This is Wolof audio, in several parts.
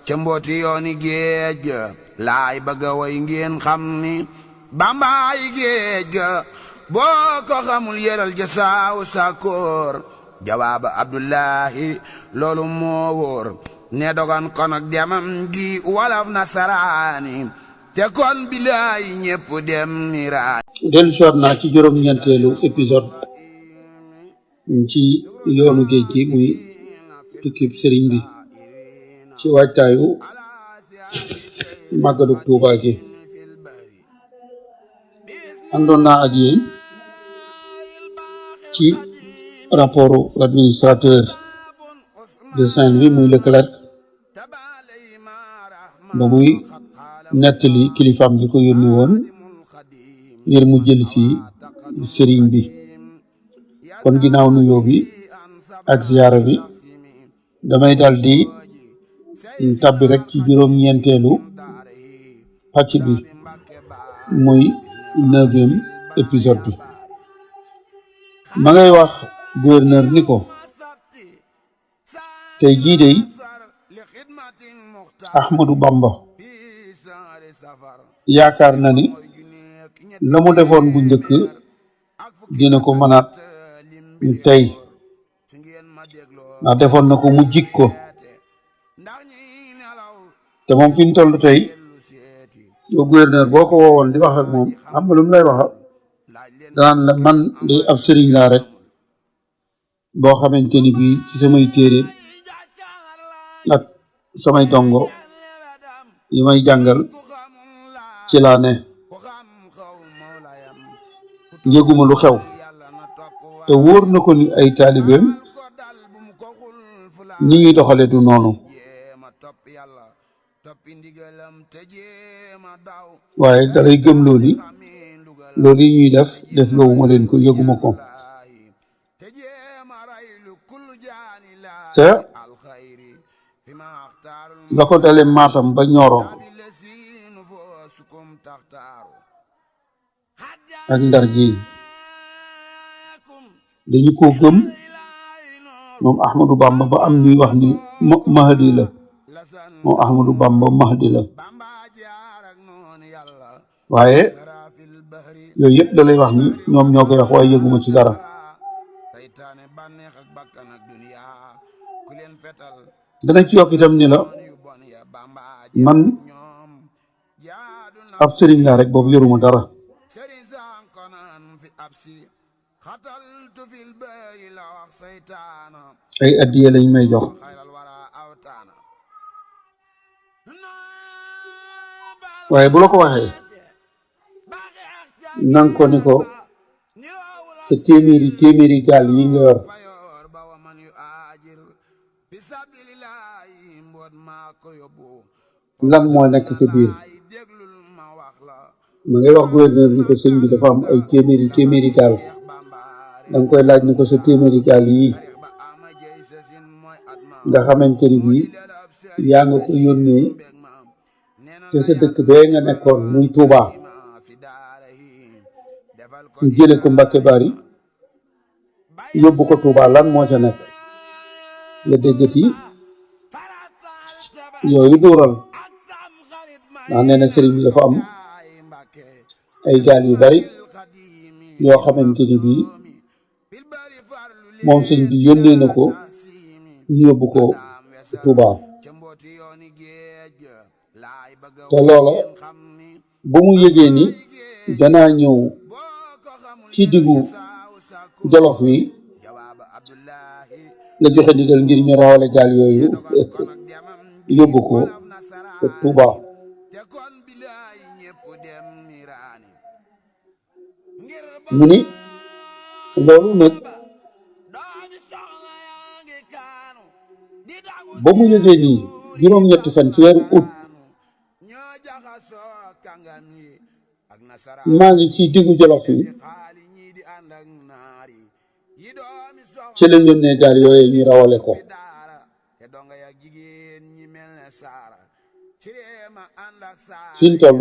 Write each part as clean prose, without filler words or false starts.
ca mbooti yooni géej ga laay bëgga way ngeen xam ni bambaay géej ga boo ko xamul yëral ja saaw sakoor jawaaba abdullahi loolu moo wóor ne dogan kon ak demam gi walaf nasaraani te kon bilaay ñépp dem ni raay dellu soot naa ci juróom-ñeenteelu épisode ci yoonu géej gi muy tukkib sëriñ bi ci waajtaayu màggalu Tuuba gi àndoon naa ak yéen ci rapportu l'administrateur de Saint-Louis muy Leclerc ba muy nettali kilifaam gi ko yónni woon ngir mu jël ci sëriñ bi kon ginnaaw nuyoo bi ak ziyaara bi damay daldi tàbbi rek ci juróom-ñeenteelu pàcc bi muy 9e épisode bi ma ngay wax gouverneur ni ko tey jii dey Ahmadou Bamba yaakaar na ni la mu defoon bu njëkk dina ko mënaat tey ndax defoon na ko mu jik ko te moom fi ñu toll tey yow gouverneur boo ko woowoon di wax ak moom xam nga lu mu lay waxa danaan la man de ab sëriñ laa rek boo xamante ni bii ci samay téere ak samay dongo yi may jàngal ci laa ne yëguma lu xew te wóor na ko ni ay taalibeem ni ñuy doxale du noonu waaye dalay gëm loolu loolu yi ñuy def loowu ma leen ko yëguma ko te la ko dale Matam ba Ñooro ak Ndar gi dañu ko gëm moom Ahmadou Bamba ba am ñuy wax ni Mahdi la moom Ahmadou Bamba Mahdi la waaye yooyu yëpp da lay wax ni ñoom ñoo koy wax waaye yëguma ci dara dana ci yokk itam ni la man ab sëriñ laa rek boobu yoruma dara ay addiya lañ may jox waaye bu la ko waxee nang ko ni ko sa téeméeri gaal yi nga yor lan moo nekk ca biir ma ngay wax gouverneur ni ko sëñ bi dafa am ay téeméeri gaal danga koy laaj ni ko sa téeméeri gaal yi nga xamante ni bii yaa nga ko yónnee te sa dëkk bee nga nekkoon muy Touba ñu jële ko Mbàkke Bari yóbbu ko Touba lan moo ca nekk nga déggati yooyu duural ndax nee na sëriñ bi dafa am ay gaal yu bari yoo xamante ni bii moom sëñ bi yónnee na ko ñu yóbbu ko Touba te loola bu mu yëgee ni danaa ñëw ci diggu Jolof wi la joxe ndigal ngir ñu rawale gaal yooyu yóbbu ko Touba mu ni loolu nag ba mu yëgee nii juróom-ñetti fan ci weeru août maa ngi ci diggu Jolof yi ci la yónnee gaal yooyu ñu rawale ko fi mu toll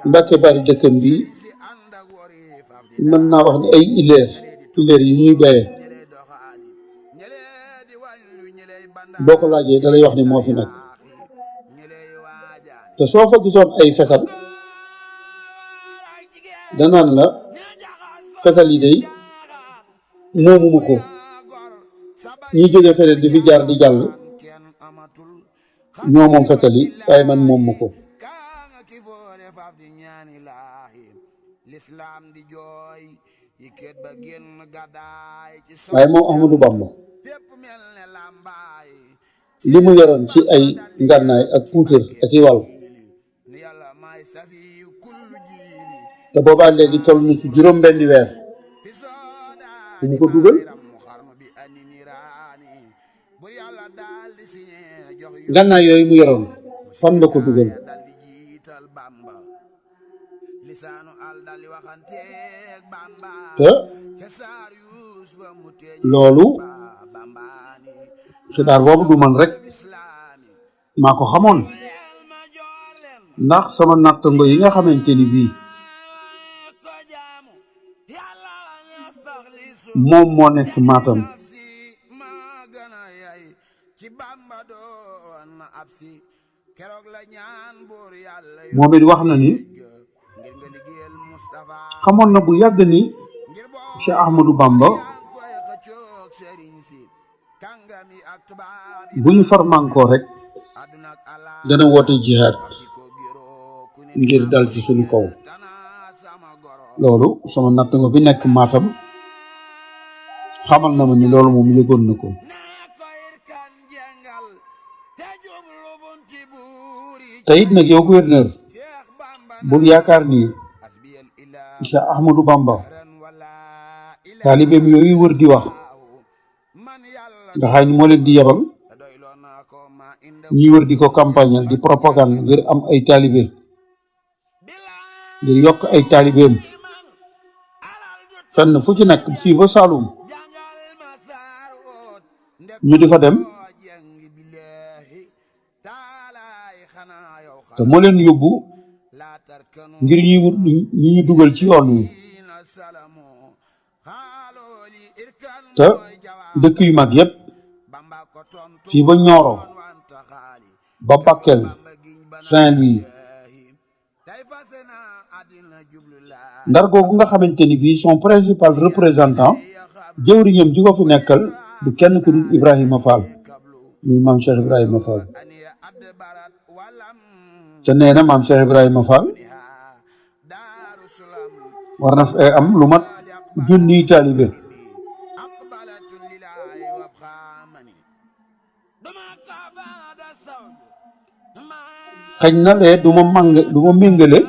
Mbàkke Bari dëkkam bi mën naa wax ni ay ileer yu ñuy béyee boo ko laajee da lay wax ni moo fi nekk te soo fa gisoon ay fetal danaan la fetal yi day moomuma ko ñi jóge feneen di fi jaar di jàll ñoo moom fetal yi waaye man moom ma ko waaye moom Ahmadou Bamba li mu yoroon ci ay ngànnaay ak puutar ak i wàll te boobaa léegi toll na ci juróom benni weer fu mu ko dugal ngànnaay yooyu mu yoroon fan la ko dugal te loolu xibaar boobu du man rek maa ko xamoon ndax sama nattango yi nga xamante ni bii moom moo nekk Matam moom it wax na ni xamoon na bu yàgg ni Cheikh Ahmadou Bamba bu ñu farmankoo rek dana woote jihaad ngir dal ci suñu kaw loolu sama nattango bi nekk Matam xamal na ma ni loolu moom yëgoon na ko te it nag yow gouverneur bul yaakaar ni Cheikh Ahmadou Bamba taalibeem yooyu wër di wax nga xam ni moo leen di yebal ñuy wër di ko campagnal di propagande ngir am ay taalibe ngir yokk ay taalibeem fenn fu ci nekk fii ba Saloum ñu di fa dem te moo leen yóbbu ngir ñuy wut ñu dugal ci yoon wi te dëkk yu mag yépp fii ba Nioro ba Bakel Saint-Louis Ndar googu nga xamante ni bii son principal représentant jëwriñam ji ko fi nekkal du kenn ku dul Ibrahima Fall muy maam Cheikh Ibrahima Fall te nee na maam Cheikh Ibrahima Fall war na fee am lu mat junniy taalibe xëy na lee du ma méngale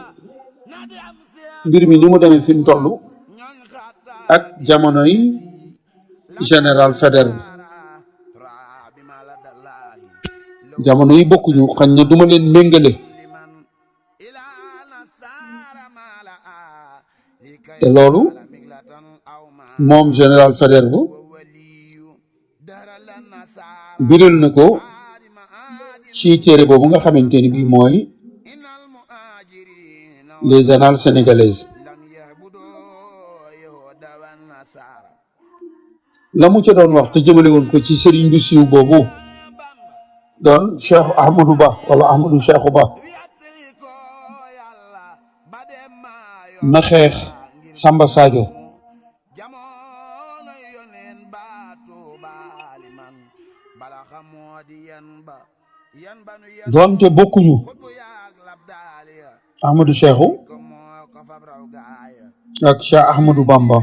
mbir mi ni mu demee fi mu toll ak jamonoy général Faidherbe jamono yi bokkuñu xañ na duma leen méngale te loolu moom général Faidherbe biral na ko ci téere boobu nga xamante ni bii mooy les annales sénégalaises la mu ca doon wax te jëmale woon ko ci sëriñ bu siiw boobu doon Cheikh Ahmadou Ba wala Ahmadou Cheikhou Ba na xeex Samba Sadio doonte bokkuñu Ahmadou Cheikhou ak Cheikh Ahmadou Bamba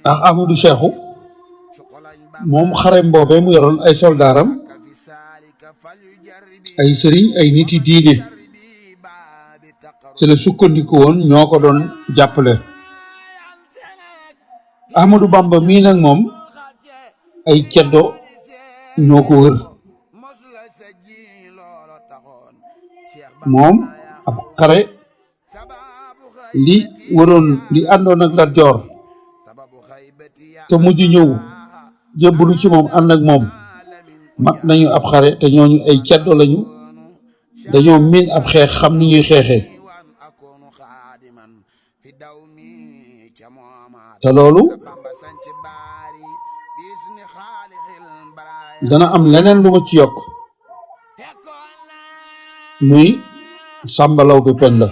ak Ahmadou Cheikhou moom xarem boobee mu yoroon ay soldaaram ay sëriñ ay nit yi diine ci la sukkandiku woon ñoo ko doon jàppale Ahmadou Bamba mii nag moom ay ceddo ñoo ko wër moom ab xare li waroon li àndoon ak Lat Joor te mujj ñëw jébbalu ci moom ànd ak moom mat nañu ab xare te ñooñu ay ceddo lañu dañoo miin ab xeex xam ni ñuy xeexee te loolu dana am leneen lu ma ci yokk muy Samba Laobé Penda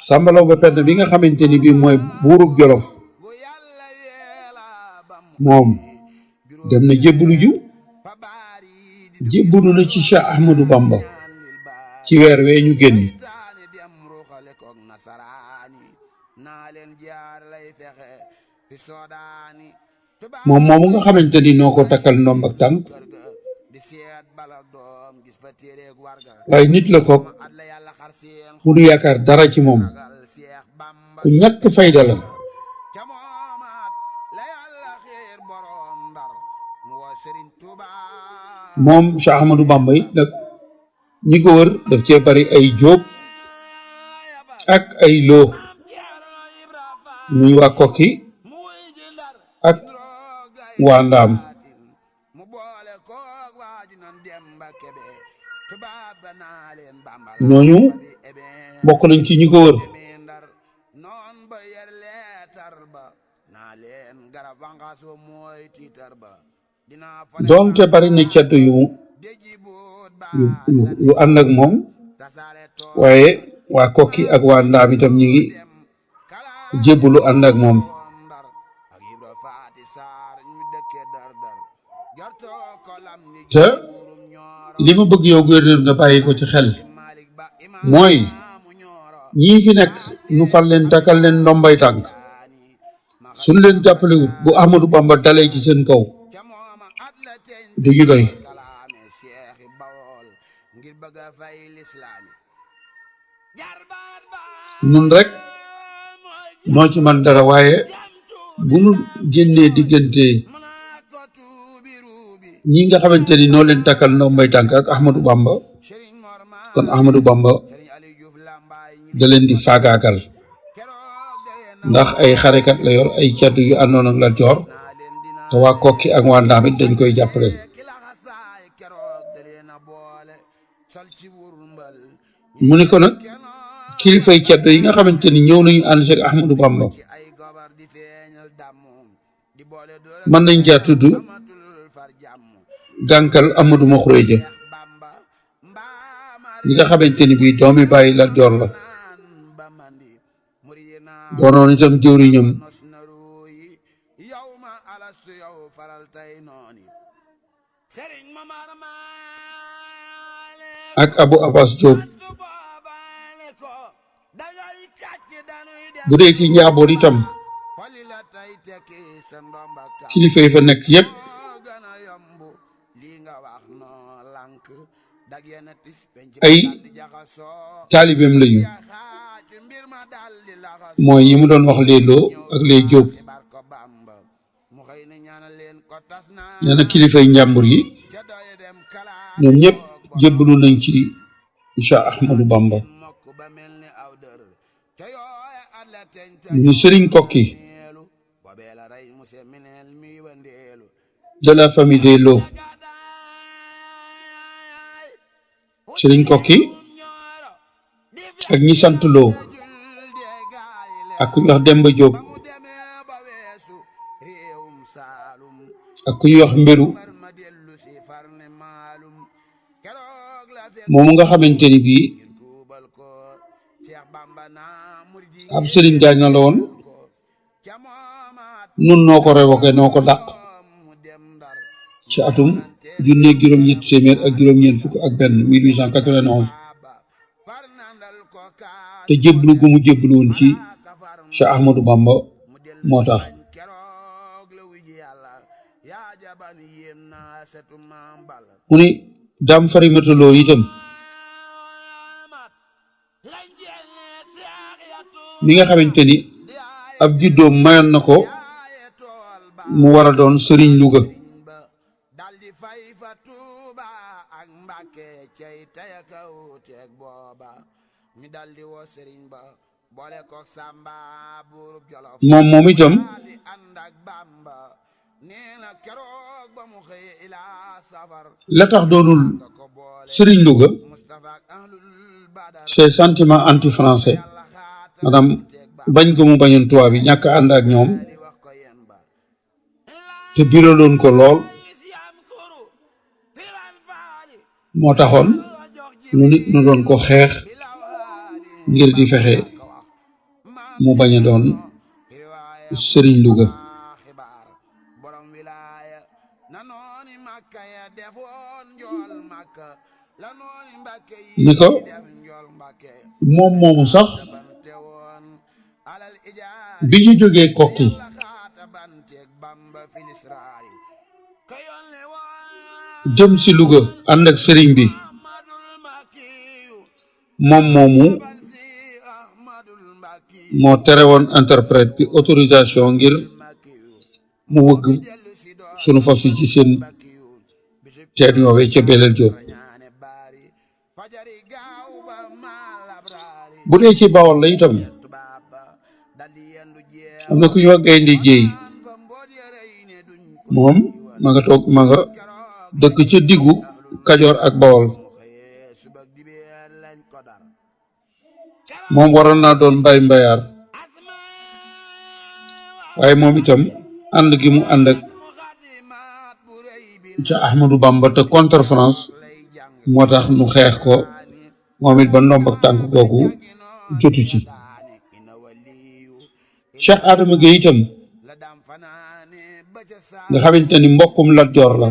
Samba Laobé Penda bi nga xamante ni bii mooy buurub Jolof moom dem na jébbalu ju jébbalu na ci Cheikh Ahmadou Bamba ci weer wee ñu génn moom moomu nga xamante ni noo ko takkal ndomb ak tànk waaye nit la ko bu nu yaakaar dara ci moom ku ñàkk fayda la moom Cheikh Ahmadou Bamba it nag ñi ko wër daf cee bari ay jóob ak ay loo muy waa Kokki ak waa Ndaam ñooñu bokk nañ ci ñi ko wër doonte bari na ceddo yu ànd ak moom waaye waa Kokki ak waa Ndaam itam ñi ngi jébbalu ànd ak moom te li ma bëgg yow gouverneur nga bàyyi ko ci xel mooy ñii fi nekk nu fal leen takkal leen ndombay tànk suñ leen jàppalewut bu Ahmadou Bamba dalee ci seen kaw duñu doy nun rek noo ci man dara waaye bu nu génnee diggante ñi nga xamante ni noo leen takkal ndombay tànk ak Ahmadou Bamba kon Ahmadou Bamba da leen di faagaagal ndax ay xarekat la yor ay caddu yu àndoon ak Lat Joor te waa Kokki ak waa Ndaam it dañ koy jàppale mu ni ko nag kilifay caddu yi nga xamante ni ñëw nañu ànd ci Ahmadou Bamba mën nañ caa tudd gànkal Amadou Mokhreja ñi nga xamante ni bii doomi bàyyi Lat Joor la doonoon itam jëwriñam ak Abou Abbas Diop bu dee ci njaaboot itam kilifa yi fa nekk yépp ay taalibeem lañu mooy ñi mu doon wax lee loo ak lee jóob nee na kilifay njàmbur yi ñoom ñëpp jébbalu nañ ci Cheikh Ahmadou Bamba ñu ni Sëriñ Kokki de la famille des Lo Sëriñ Kokki ak ñi sant Lo ak ku ñuy wax Demba Diop ak ku ñuy wax Mbiru moomu nga xamante ni bii ab sëriñ gaañ na la woon nun noo ko révoqué noo ko dàq ci atum junne juróom-ñett téeméer ak juróom-ñeent fukk ak benn 1891 te jéblu gu mu jéblu woon ci Cheikh Ahmadou Bamba moo tax mu ni daam Farimata Lo itam mi nga xamante ni ab juddoom mayoon na ko mu war a doon sëriñ Louga moom itam la tax doonul Serigne Louga ses sentiments anti-français maanaam bañ ko mu bañoon tubaab bi ñàkk ànd ak ñoom te biraloon ko lool moo taxoon lu nit nu doon ko xeex ngir di fexe mu bañ a doon Serigne Louga ni ko moom moomu sax bi ñu jógee Kokki jëm si Louga ànd ak sëriñ bi moom moomu moo tere woon interprète bi autorisation ngir mu wëgg sunu fas yi ci seen teen yoowee ca Belel Jóob bu dee ci Bawol la itam am na ku ñu wax Gaynde Jéey moom ma nga dëkk ca diggu Kajoor ak Bawol moom waroon naa doon mbayaar waaye moom itam ànd gi mu ànd ak ca Ahmadou Bamba te contre France moo tax nu xeex ko moom it ba ndomb ak tànk kooku jotu ci Cheikh Adama Gueye itam nga xamante ni mbokkum Lat Joor la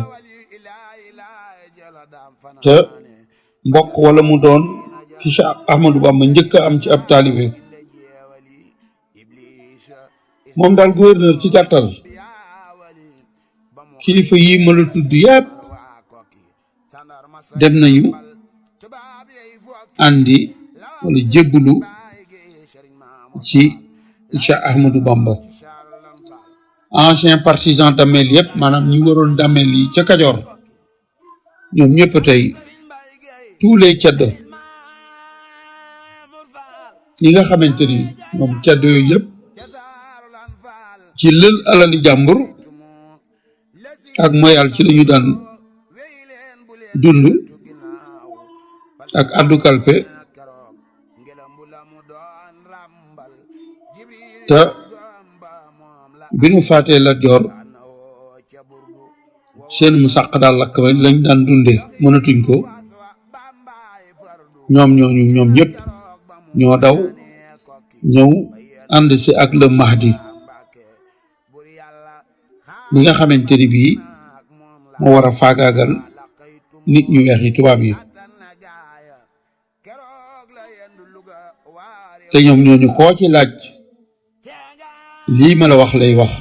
te mbokk wala mu doon ki Cheikh Ahmadou Bamba njëkk a am ci ab taalibe moom daal gouverneur ci gàttal kilifa yi ma la tudd yépp dem nañu àndi wala jébbalu ci Cheikh Ahmadou Bamba ancien partisan Damel yépp maanaam ñi waroon Damel yi ca Kajoor ñoom ñëpp tey tous les ceddo ñi nga xamante ni ñoom ceddo yooyu yëpp ci lël alali jàmbur ak moyal ci lañu daan dund ak addu kalpe te bi nu faatee Lat Joor seen mu sàq daal lakk ba lañ daan dundee mënatuñ ko ñoom ñëpp ñoo daw ñëw ànd si ak le Mahdi mi nga xamante ni bii moo war a faagaagal nit ñu weex yi tubaab yi te ñoom ñooñu koo ci laaj lii ma la wax lay wax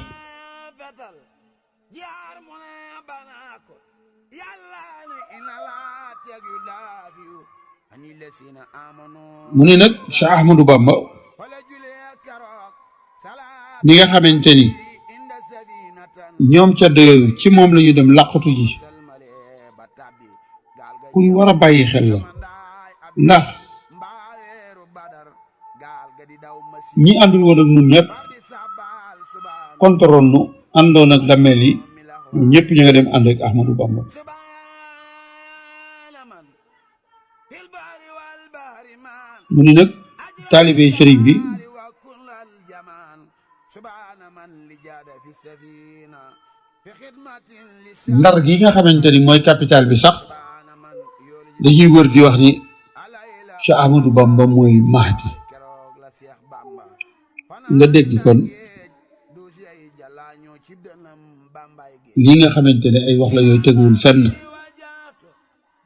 mu ne nag Cheikh Ahmadou Bamba ñi nga xamante ni ñoom ca doyooyu ci moom la ñu dem làqatu ji ku ñu war a bàyyi xel la ndax ñi àndul woon ak ñun ñëpp contrôle nu àndoon ak Damel yi ñoom ñëpp ñu nga dem ànd ak Ahmadou Bamba mu ni nag taalibe sëriñ bi Ndar gi nga xamante ni mooy capital bi sax dañuy wër di wax ni Cheikh Ahmadou Bamba mooy Mahdi nga dégg kon lii nga xamante ne ay wax la yooyu teguwul fenn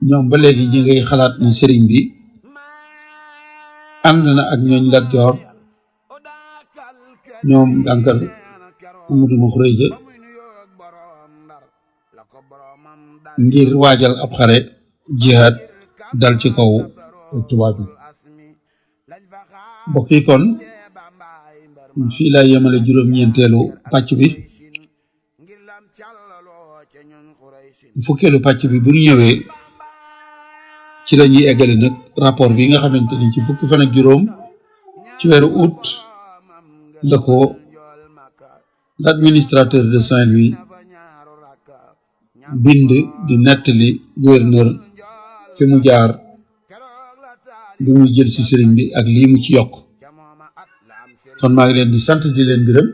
ñoom ba léegi ñi ngay xalaat ni sëriñ bi ànd na ak ñooñ Lat Joor ñoom gànkal Amadou Mokhreja ngir waajal ab xare jihaad dal ci kaw tubaab yi mbokk yi kon fii laa yemale juróom-ñeenteelu pàcc bi fukkeelu pàcc bi bu ñu ñëwee ci la ñuy eggale nag rapport bi nga xamante ni ci fukki fan ak juróom ci weeru août la ko l'administrateur de Saint-Louis bind di nettali gouverneur fi mu jaar bi muy jël ci sëriñ bi ak lii mu ci yokk kon maa ngi leen di sant di leen gërëm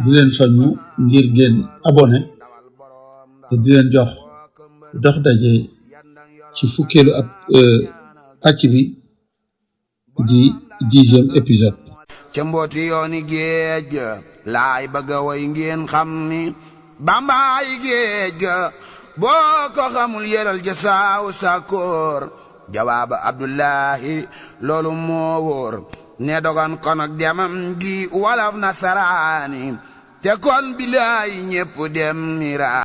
di leen soññu ngir ngeen abonné te di leen jox dox daje ci fukkeelu ab pàcc bi di 10e épisode ca mbooti yooni géej ga laay bëgg a way ngeen xam ni bambaay géej ga boo ko xamul yëral ja saaw sakoor jawaaba abdullahi loolu moo wóor ne dogon kon ak demam gi walaf nasaraani te kon bilaay ñépp dem nira